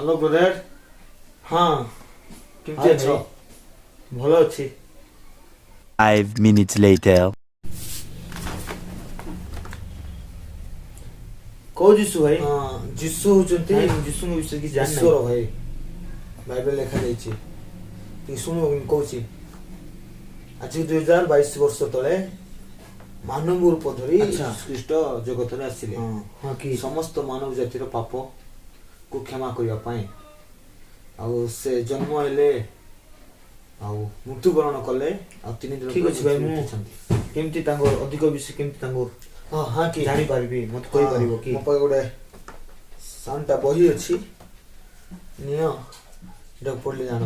Hello brother. ହଁ। କେମିତି ହାଏ ଅଛ? ଭାଇ, ଭଲ ଅଛି। 5 minutes later. କୋଉ ଯୀଶୁ ଭାଇ? ହଁ, ଯୀଶୁ ହଉଛନ୍ତି ଭାଇ, ମୁଁ ଯୀଶୁଙ୍କ ବିଷୟରେ କିଛି ଜାଣିନାହିଁ। ଈଶ୍ୱର ଭାଇ। ବାଇବେଲ ଲେଖାଯାଇଛି, ଟିକେ ଶୁଣିବ ମୁଁ କହୁଛି। ଆଜି 2022 ବର୍ଷ ତଳେ ମାନବ ରୂପ ଧରି ଖ୍ରୀଷ୍ଟ ଜଗତରେ ଆସିଲେ ହଁ ହଁ କି ସମସ୍ତ ମାନବ ଜାତିର ପାପ କୁ କ୍ଷମା କରିବା ପାଇଁ। ଆଉ ସେ ଜନ୍ମ ହେଲେ ଆଉ ମୃତ୍ୟୁବରଣ କଲେ ଆଉ 3 ଦିନ ଠିକ ପରେ ଅଛି ଭାଇ, ମୃତ୍ୟୁରୁ ମୁଁ ଉଠିଛନ୍ତି। କେମିତି ତାଙ୍କ ଅଧିକ ବିଷୟ କେମିତି ତାଙ୍କୁ ହଁ ହଁ କି ଜାଣିପାରିବି, ମତେ କହିପାରିବ କି? ମୋ ପାଖେ ଗୋଟେ ସାନଟା ବହି ଅଛି, ନିଅ, ଏଟାକୁ ପଢ଼ିଲେ ଜାଣ।